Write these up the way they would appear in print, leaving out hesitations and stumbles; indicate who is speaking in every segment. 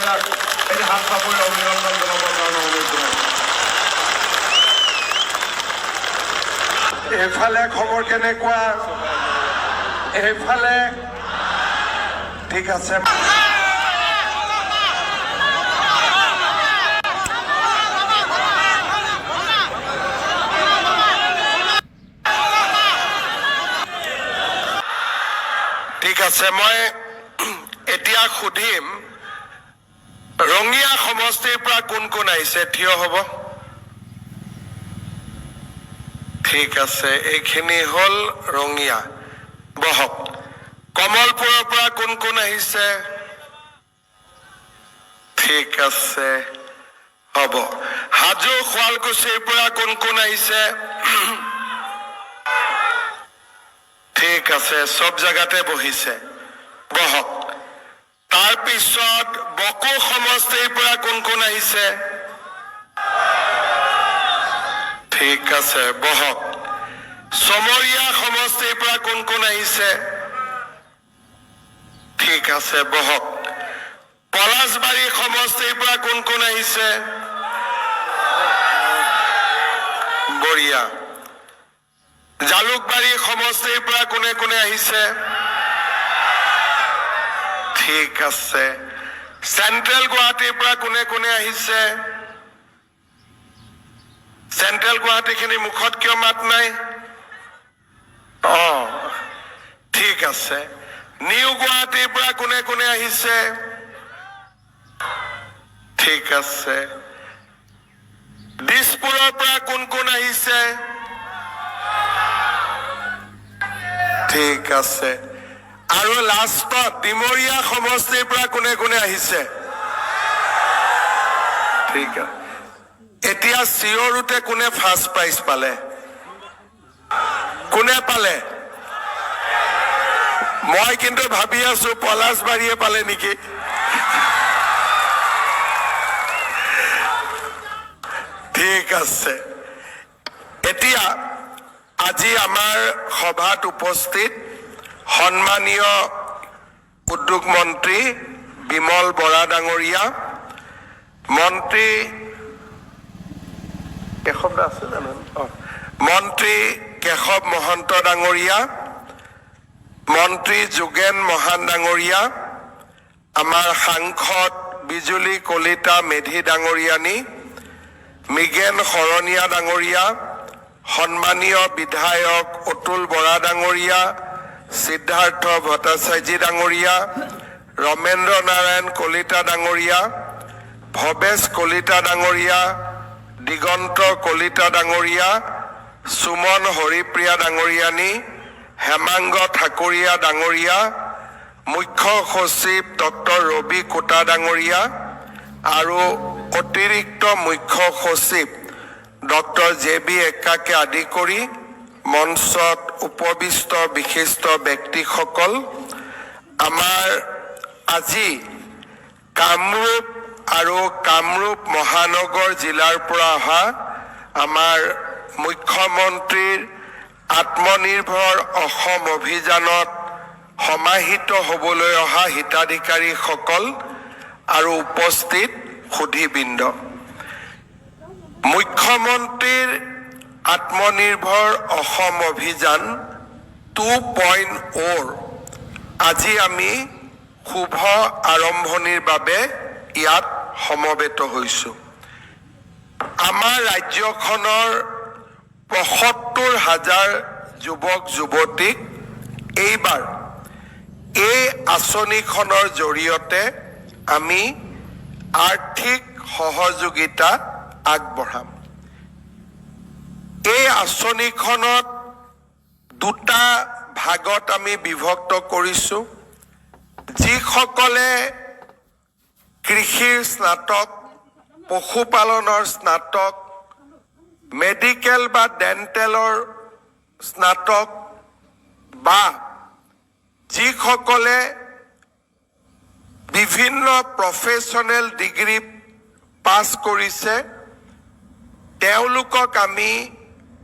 Speaker 1: ডাঙৰীয়াক এটি হাত চাপৰি অভিনন্দন জনাবৰ কাৰণে অনুৰোধ জনাইছোঁ।
Speaker 2: এইফালে খবৰ কেনেকুৱা? এইফালে ঠিক আছে। ঠিক আছে, মই এতিয়া সুধিম, ৰঙিয়া সমষ্টিৰ পৰা কোন কোন আহিছে, থিয় হ'ব। ঠিক আছে, এইখিনি হ'ল ৰঙিয়া, বহক। কমলপুৰৰ পৰা কোন কোন আহিছে? ঠিক আছে, হ'ব। হাজো শুৱালকুছিৰ পৰা কোন কোন আহিছে? ঠিক আছে, চব জেগাতে বহিছে, বহক। তাৰপিছত বকো সমষ্টিৰ পৰা কোন কোন আহিছে? ঠিক আছে, বহক। চমৰীয়া সমষ্টিৰ পৰা কোন কোন আহিছে? ঠিক আছে, বহক। পলাশবাৰী সমষ্টিৰ পৰা কোন কোন আহিছে? বঢ়িয়া। জালুকবাৰী সমষ্টিৰ পৰা কোনে কোনে আহিছে? ঠিক আছে। চেন্ট্ৰেল গুৱাহাটীৰ পৰা কোনে কোনে আহিছে? চেন্ট্ৰেল গুৱাহাটীখিনি মুখত কিয় মাত নাই? ঠিক আছে। নিউ গুৱাহাটীৰ পৰা কোনে কোনে আহিছে? ঠিক আছে। দিছপুৰৰ পৰা কোন কোন আহিছে? ঠিক আছে। আৰু লাষ্টত ডিমৰীয়া সমষ্টিৰ পৰা কোনে কোনে আহিছে? ঠিক আছে। এতিয়া চিঞৰোতে কোনে ফাৰ্ষ্ট প্ৰাইজ পালে? কোনে পালে? মই কিন্তু ভাবি আছো পলাশবাৰীয়ে পালে নেকি। ঠিক আছে। এতিয়া আজি আমাৰ সভাত উপস্থিত সন্মানীয় উদ্যোগ মন্ত্ৰী বিমল বৰা ডাঙৰীয়া, মন্ত্ৰী কেশৱ দা আছে জানো? মন্ত্ৰী কেশৱ মহন্ত ডাঙৰীয়া, মন্ত্ৰী যোগেন মহান ডাঙৰীয়া, আমাৰ সাংসদ বিজুলী কলিতা মেধি ডাঙৰীয়ানী, মৃগেন শৰণীয়া ডাঙৰীয়া, সন্মানীয় বিধায়ক অতুল বৰা ডাঙৰীয়া, সিদ্ধাৰ্থ ভট্টাচাৰ্য ডাঙৰীয়া, ৰমেন্দ্ৰ নাৰায়ণ কলিতা ডাঙৰীয়া, ভৱেশ কলিতা ডাঙৰীয়া, দিগন্ত কলিতা ডাঙৰীয়া, সুমন হৰিপ্ৰিয়া ডাঙৰীয়ানী, হেমাংগ ঠাকুৰীয়া ডাঙৰীয়া, মুখ্য সচিব ডক্টৰ ৰবি কোটা ডাঙৰীয়া আৰু অতিৰিক্ত মুখ্য সচিব ডক্টৰ জে বি এক্কাকে আদি কৰি মঞ্চত উপবিষ্ট বিশিষ্ট ব্যক্তিসকল, আমাৰ আজি কামৰূপ আৰু কামৰূপ মহানগৰ জিলাৰ পৰা অহা আমাৰ মুখ্যমন্ত্ৰীৰ আত্মনিৰ্ভৰ অসম অভিযানত সমাহিত হ'বলৈ অহা হিতাধিকাৰীসকল আৰু উপস্থিত সুধীবৃন্দ, মুখ্যমন্ত্ৰীৰ আত্মনিৰ্ভৰ অসম অভিযান 2.0 আজি আমি শুভ আৰম্ভণিৰ বাবে ইয়াত সমবেত হৈছোঁ। আমাৰ ৰাজ্যখনৰ 75 হাজাৰ যুৱক যুৱতীক এইবাৰ এই আঁচনিখনৰ জৰিয়তে আমি আৰ্থিক সহযোগিতা আগবঢ়াম। এই আঁচনিখনত দুটা ভাগত আমি বিভক্ত কৰিছোঁ। যিসকলে কৃষিৰ স্নাতক, পশুপালনৰ স্নাতক, মেডিকেল বা ডেণ্টেলৰ স্নাতক বা যিসকলে বিভিন্ন প্ৰফেচনেল ডিগ্ৰী পাছ কৰিছে, তেওঁলোকক আমি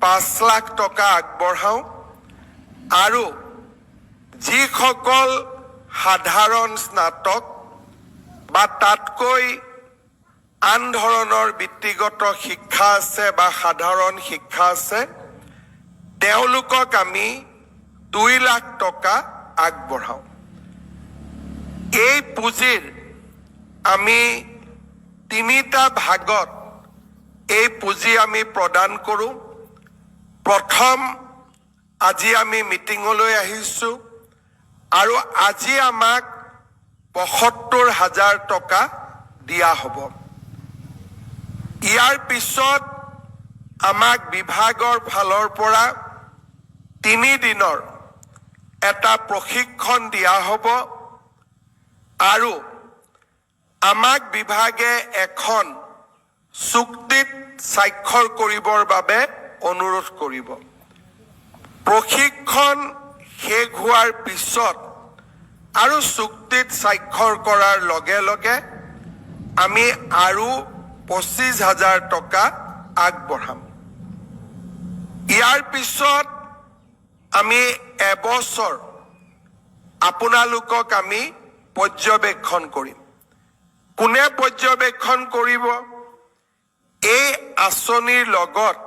Speaker 2: 5 লাখ টকা আগবঢ়াওঁ আৰু যিসকল সাধাৰণ স্নাতক বা তাতকৈ আন ধৰণৰ বৃত্তিগত শিক্ষা আছে বা সাধাৰণ শিক্ষা আছে, তেওঁলোকক আমি 2 লাখ টকা আগবঢ়াওঁ। এই পুঁজিৰ আমি তিনিটা ভাগত এই পুঁজি আমি প্ৰদান কৰোঁ। প্ৰথম, আজি আমি মিটিঙলৈ আহিছোঁ আৰু আজি আমাক 75,000 টকা দিয়া হ'ব। ইয়াৰ পিছত আমাক বিভাগৰ ফালৰ পৰা 3 দিনৰ এটা প্ৰশিক্ষণ দিয়া হ'ব আৰু আমাক বিভাগে এখন চুক্তিত স্বাক্ষৰ কৰিবৰ বাবে অনুৰোধ কৰিব। প্ৰশিক্ষণ শেষ হোৱাৰ পিছত আৰু চুক্তিত স্বাক্ষৰ কৰাৰ লগে লগে আমি আৰু 25,000 টকা আগবঢ়াম। ইয়াৰ পিছত আমি এবছৰ আপোনালোকক আমি পৰ্যবেক্ষণ কৰিম। কোনে পৰ্যবেক্ষণ কৰিব? এই আঁচনিৰ লগত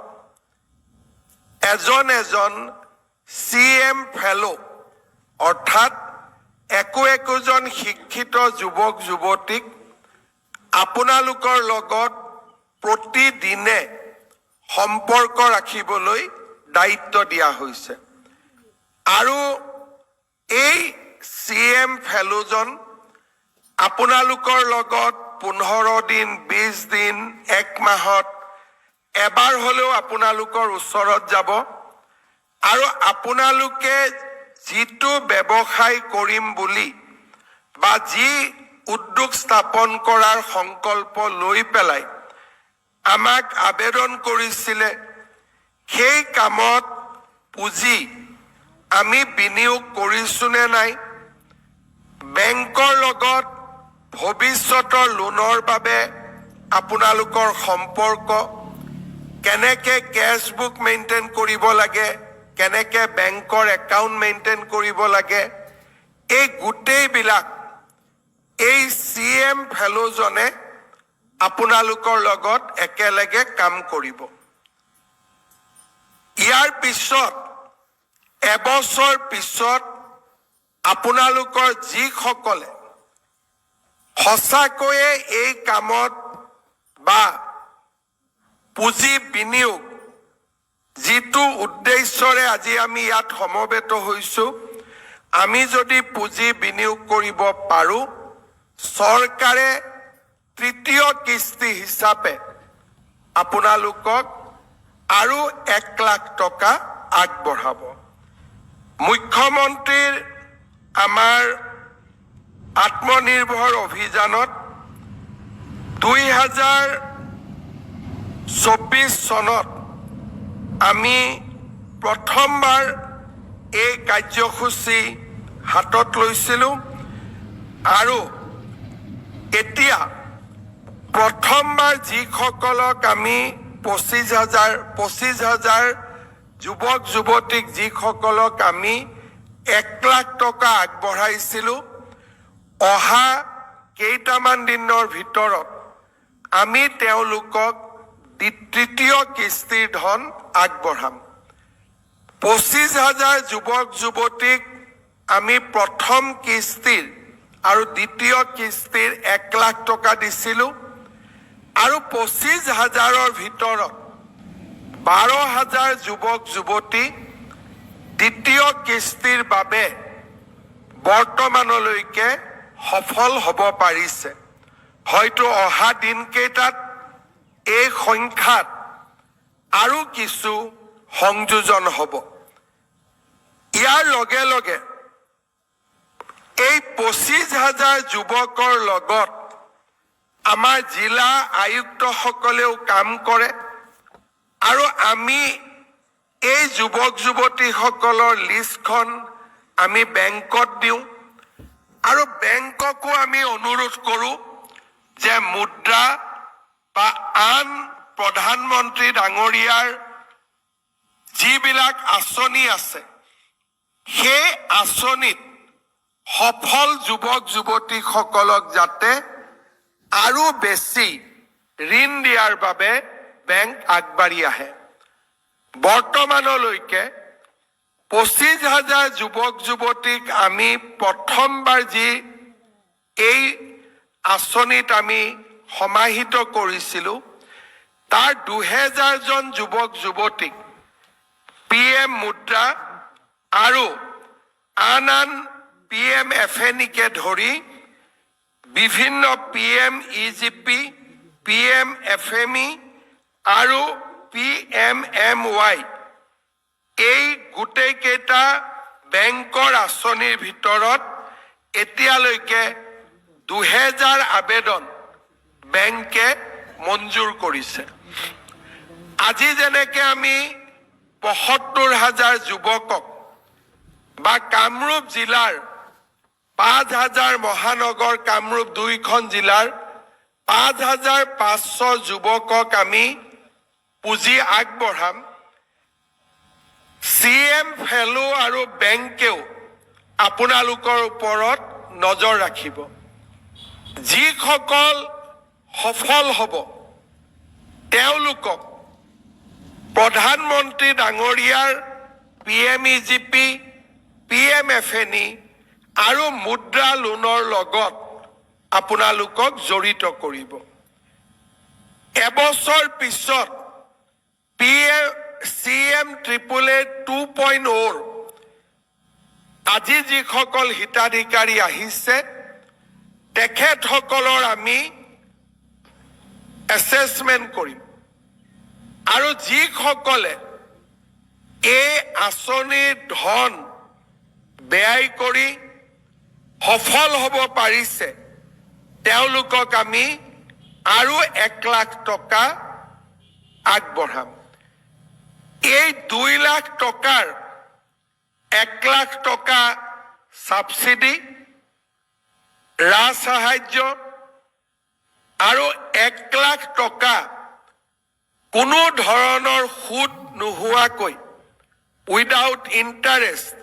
Speaker 2: এজন এজন চি এম ফেল', অৰ্থাৎ একো একোজন শিক্ষিত যুৱক যুৱতীক আপোনালোকৰ লগত প্ৰতিদিনে সম্পৰ্ক ৰাখিবলৈ দায়িত্ব দিয়া হৈছে। আৰু এই চি এম ফেলোজন আপোনালোকৰ লগত 15 দিন, 20 দিন, এক মাহত এবাৰ হ'লেও আপোনালোকৰ ওচৰত যাব আৰু আপোনালোকে যিটো ব্যৱসায় কৰিম বুলি বা যি উদ্যোগ স্থাপন কৰাৰ সংকল্প লৈ পেলাই আমাক আবেদন কৰিছিলে, সেই কামত পুঁজি আমি বিনিয়োগ কৰিছোনে নাই, বেংকৰ লগত ভৱিষ্যতৰ লোনৰ বাবে আপোনালোকৰ সম্পৰ্ক কেনেকে, কেছ বুক মেইনটেইন কৰিব লাগে, কেনেকে বেংকৰ একাউণ্ট মেইনটেইন কৰিব লাগে, এই গোটেইবিলাক এই চি এম ফেলোজনে আপোনালোকৰ লগত একেলগে কাম কৰিব। ইয়াৰ পিছত এবছৰ পিছত আপোনালোকৰ যিসকলে সঁচাকৈয়ে এই কামত বা পুঁজি বিনিয়োগ যিটো উদ্দেশ্যৰে আজি আমি ইয়াত সমবেত হৈছো, আমি যদি পুঁজি বিনিয়োগ কৰিব পাৰোঁ, চৰকাৰে তৃতীয় কিস্তি হিচাপে আপোনালোকক আৰু 1 লাখ টকা আগবঢ়াব। মুখ্যমন্ত্ৰীৰ আমাৰ আত্মনিৰ্ভৰ অভিযানত 2024 চনত আমি প্ৰথমবাৰ এই কাৰ্যসূচী হাতত লৈছিলোঁ আৰু এতিয়া প্ৰথমবাৰ যিসকলক আমি 25,000 যুৱক যুৱতীক যিসকলক আমি 1 লাখ টকা আগবঢ়াইছিলোঁ, অহা কেইটামান দিনৰ ভিতৰত আমি তেওঁলোকক তৃতীয় কিস্তিৰ ধন আগবঢ়াম। 25,000 যুৱক যুৱতীক আমি প্ৰথম কিস্তিৰ আৰু দ্বিতীয় কিস্তিৰ 1 লাখ টকা দিছিলোঁ আৰু 25,000ৰ ভিতৰত 12,000 যুৱক যুৱতী দ্বিতীয় কিস্তিৰ বাবে বৰ্তমানলৈকে সফল হ'ব পাৰিছে। হয়তো অহা দিনকেইটাত এই সংখ্যাত আৰু কিছু সংযোজন হ'ব। ইয়াৰ লগে লগে এই 25,000 যুৱকৰ লগত আমাৰ জিলা আয়ুক্তসকলেও কাম কৰে আৰু আমি এই যুৱক যুৱতীসকলৰ লিষ্টখন আমি বেংকত দিওঁ আৰু বেংককো আমি অনুৰোধ কৰোঁ যে মুদ্ৰা বা আন প্ৰধানমন্ত্ৰী ডাঙৰীয়াৰ যিবিলাক আঁচনি আছে, সেই আঁচনিত সফল যুৱক যুৱতীসকলক যাতে আৰু বেছি ঋণ দিয়াৰ বাবে বেংক আগবাঢ়ি আহে। বৰ্তমানলৈকে 25,000 যুৱক যুৱতীক আমি প্ৰথমবাৰ যি এই আঁচনিত আমি সমাহিত কৰিছিলোঁ, তাৰ 2000জন যুৱক যুৱতীক পি এম মুদ্ৰা আৰু আন আন পি এম এফ এন ইকে ধৰি বিভিন্ন P M E G P, P M F M E আৰু পি এম এম ৱাই, এই গোটেইকেইটা বেংকৰ আঁচনিৰ ভিতৰত এতিয়ালৈকে 2000 আবেদন বেংকে মঞ্জুৰ কৰিছে। আজি যেনেকে আমি 75,000 যুৱকক বা কামৰূপ জিলাৰ 5000, মহানগৰ কামৰূপ দুইখন জিলাৰ 5500 যুৱকক আমি পুঁজি আগবঢ়াম, চি এম ফেলো আৰু বেংকেও আপোনালোকৰ ওপৰত নজৰ ৰাখিব। যিসকল সফল হ'ব, তেওঁলোকক প্ৰধানমন্ত্ৰী ডাঙৰীয়াৰ P M E G P, P M F N E আৰু মুদ্ৰা লোনৰ লগত আপোনালোকক জড়িত কৰিব। এবছৰ পিছত P M C M AAA 2.0ৰ আজি যিসকল হিতাধিকাৰী আহিছে, তেখেতসকলৰ আমি এছেচমেণ্ট কৰিম আৰু যিসকলে এই আঁচনিৰ ধন ব্যয় কৰি সফল হ'ব পাৰিছে, তেওঁলোকক আমি আৰু 1 লাখ টকা আগবঢ়াম। এই 2 লাখ টকাৰ 1 লাখ টকা ছাবচিডি, ৰাজসাহায্য আৰু 1 লাখ টকা কোনো ধৰণৰ সুদ নোহোৱাকৈ, উইদাউট ইণ্টাৰেষ্ট,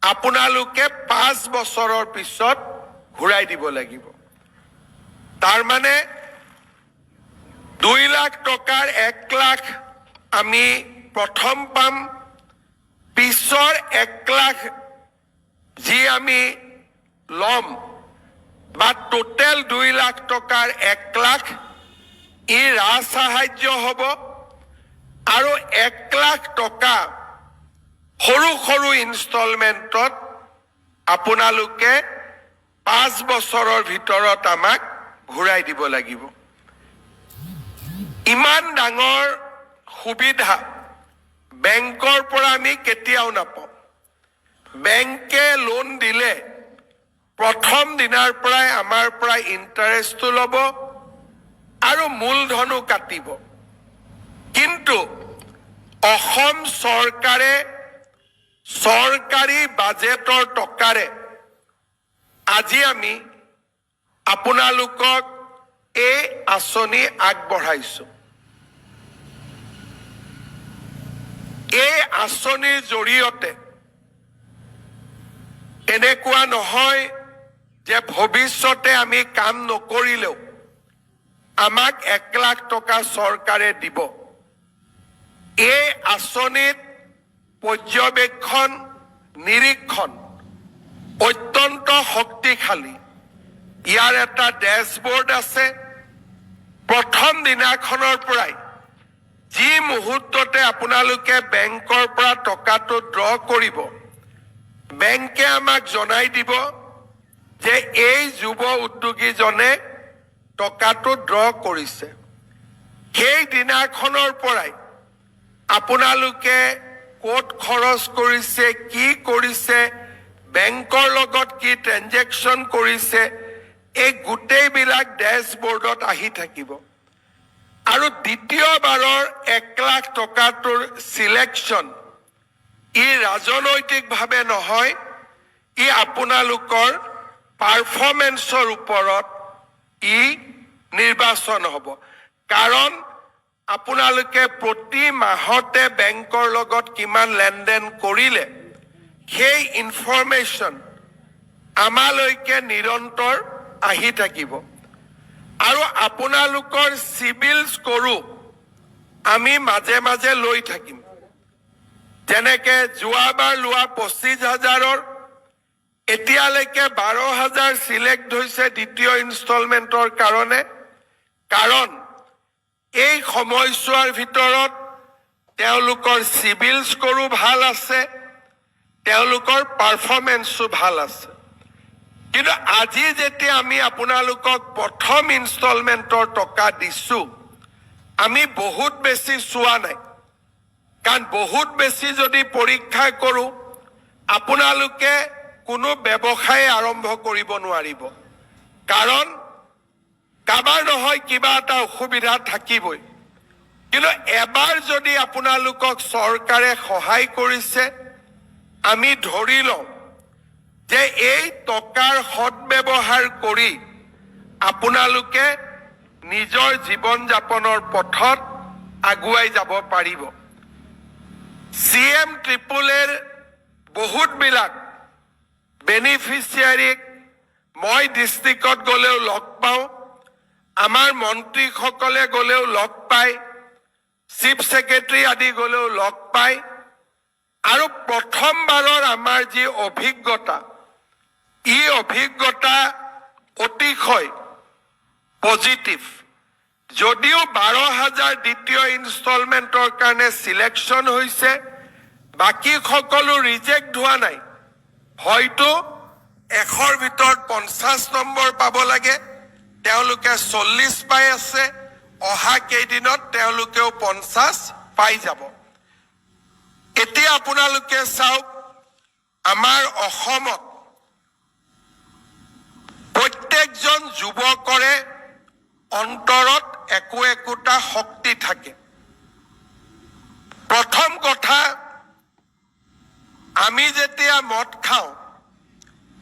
Speaker 2: আপোনালোকে 5 বছৰৰ পিছত ঘূৰাই দিব লাগিব। তাৰমানে 2 লাখ টকাৰ 1 লাখ আমি প্ৰথম পাম, পিছৰ 1 লাখ যি আমি ল'ম বা টোটেল 2 লাখ টকাৰ 1 লাখ ই ৰাজসাহায্য হ'ব আৰু 1 লাখ টকা সৰু সৰু ইনষ্টলমেণ্টত আপোনালোকে 5 বছৰৰ ভিতৰত আমাক ঘূৰাই দিব লাগিব। ইমান ডাঙৰ সুবিধা বেংকৰ পৰা আমি কেতিয়াও নাপাওঁ। বেংকে লোন দিলে প্ৰথম দিনাৰ পৰাই আমাৰ পৰা ইণ্টাৰেষ্টটো ল'ব আৰু মূলধনো কাটিব। কিন্তু অসম চৰকাৰে চৰকাৰী বাজেটৰ টকাৰে আজি আমি আপোনালোকক এই আঁচনি আগবঢ়াইছো। এই আঁচনিৰ জৰিয়তে এনেকুৱা নহয় যে ভৱিষ্যতে আমি কাম নকৰিলেও আমাক 1 লাখ টকা চৰকাৰে দিব। এই আঁচনিত পৰ্যবেক্ষণ, নিৰীক্ষণ অত্যন্ত শক্তিশালী। ইয়াৰ এটা ডেছবৰ্ড আছে। প্ৰথম দিনাখনৰ পৰাই যি মুহূৰ্ততে আপোনালোকে বেংকৰ পৰা টকাটো ড্ৰ কৰিব, বেংকে আমাক জনাই দিব যে এই যুৱ উদ্যোগীজনে টকাটো ড্ৰ কৰিছে। সেই দিনাখনৰ পৰাই আপোনালোকে ক'ত খৰচ কৰিছে, কি কৰিছে, বেংকৰ লগত কি ট্ৰেনজেকশ্যন কৰিছে, এই গোটেইবিলাক ডেছবৰ্ডত আহি থাকিব। আৰু দ্বিতীয়বাৰৰ 1 লাখ টকাটোৰ চিলেকশ্যন ই ৰাজনৈতিকভাৱে নহয়, ই আপোনালোকৰ পাৰফৰ্মেঞ্চৰ ওপৰত ই নিৰ্বাচন হ'ব। কাৰণ আপোনালোকে প্ৰতি মাহতে বেংকৰ লগত কিমান লেনদেন কৰিলে, সেই ইনফৰমেশ্যন আমালৈকে নিৰন্তৰ আহি থাকিব। আৰু আপোনালোকৰ চিবিল স্ক'ৰো আমি মাজে মাজে লৈ থাকিম। যেনেকে যোৱাবাৰ লোৱা 25 হাজাৰৰ এতিয়ালৈকে 12 হাজাৰ চিলেক্ট হৈছে দ্বিতীয় ইনষ্টলমেণ্টৰ কাৰণে, কাৰণ এই সময়ছোৱাৰ ভিতৰত তেওঁলোকৰ চিবিল স্ক'ৰো ভাল আছে, তেওঁলোকৰ পাৰফৰ্মেঞ্চো ভাল আছে। কিন্তু আজি যেতিয়া আমি আপোনালোকক প্ৰথম ইনষ্টলমেণ্টৰ টকা দিছোঁ, আমি বহুত বেছি চোৱা নাই, কাৰণ বহুত বেছি যদি পৰীক্ষা কৰোঁ, আপোনালোকে কোনো ব্যৱসায় আৰম্ভ কৰিব নোৱাৰিব, কাৰণ কাৰোবাৰ নহয় কিবা এটা অসুবিধা থাকিবই। কিন্তু এবাৰ যদি আপোনালোকক চৰকাৰে সহায় কৰিছে, আমি ধৰি লওঁ যে এই টকাৰ সদ্ব্যৱহাৰ কৰি আপোনালোকে নিজৰ জীৱন যাপনৰ পথত আগুৱাই যাব পাৰিব। চি এম ট্ৰিপল এৰ বহুতবিলাক বেনিফিচিয়াৰীক মই ডিষ্ট্ৰিক্টত গ'লেও লগ পাওঁ, আমাৰ মন্ত্ৰীসকলে গ'লেও লগ পায়, চিফ ছেক্ৰেটাৰী আদি গ'লেও লগ পায়। আৰু প্ৰথমবাৰৰ আমাৰ যি অভিজ্ঞতা, ই অভিজ্ঞতা অতিশয় পজিটিভ। যদিও 12 হাজাৰ দ্বিতীয় ইনষ্টলমেণ্টৰ কাৰণে চিলেকশ্যন হৈছে, বাকী সকলো ৰিজেক্ট হোৱা নাই। হয়তো 100ৰ ভিতৰত 50 নম্বৰ পাব লাগে, তেওঁলোকে 40 পাই আছে। অহা কেইদিনত তেওঁলোকেও 50 পাই যাব। এতিয়া আপোনালোকে চাওক, আমাৰ অসমত প্ৰত্যেকজন যুৱকৰে অন্তৰত একো একোটা শক্তি থাকে। প্ৰথম কথা, আমি যেতিয়া মদ খাওঁ,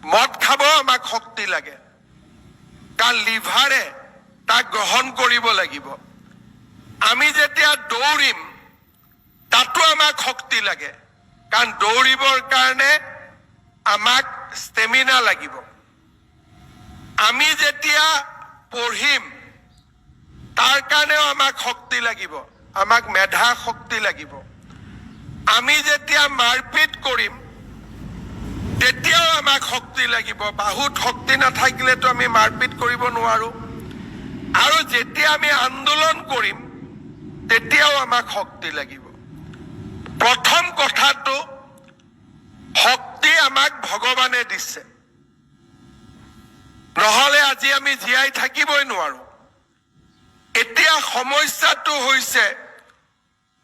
Speaker 2: মদ খাব আমাক শক্তি লাগে, কাৰণ লিভাৰে তাক গ্ৰহণ কৰিব লাগিব। আমি যেতিয়া দৌৰিম, তাতো আমাক শক্তি লাগে, কাৰণ দৌৰিবৰ কাৰণে আমাক ষ্টেমিনা লাগিব। আমি যেতিয়া পঢ়িম, তাৰ কাৰণেও আমাক শক্তি লাগিব, আমাক মেধা শক্তি লাগিব। আমি যেতিয়া মাৰপিট কৰিম, তেতিয়াও আমাক শক্তি লাগিব। বাহুত শক্তি নাথাকিলেতো আমি মাৰপিট কৰিব নোৱাৰো। আৰু যেতিয়া আমি আন্দোলন কৰিম, তেতিয়াও আমাক শক্তি লাগিব। প্ৰথম কথাটো, শক্তি আমাক ভগৱানে দিছে, নহলে আজি আমি জীয়াই থাকিবই নোৱাৰো। এতিয়া সমস্যাটো হৈছে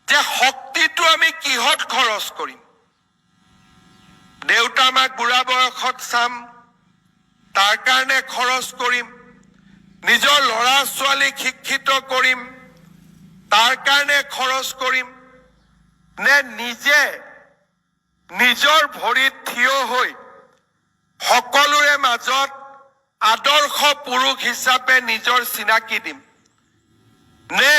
Speaker 2: যে শক্তিটো আমি কিহত খৰচ কৰিম? দেউতা মাক বুঢ়া বয়সত চাম, তাৰ কাৰণে খৰচ কৰিম? নিজৰ ল'ৰা ছোৱালীক শিক্ষিত কৰিম, তাৰ কাৰণে খৰচ কৰিম? নে নিজে নিজৰ ভৰিত থিয় হৈ সকলোৰে মাজত আদৰ্শ পুৰুষ হিচাপে নিজৰ চিনাকি দিম? নে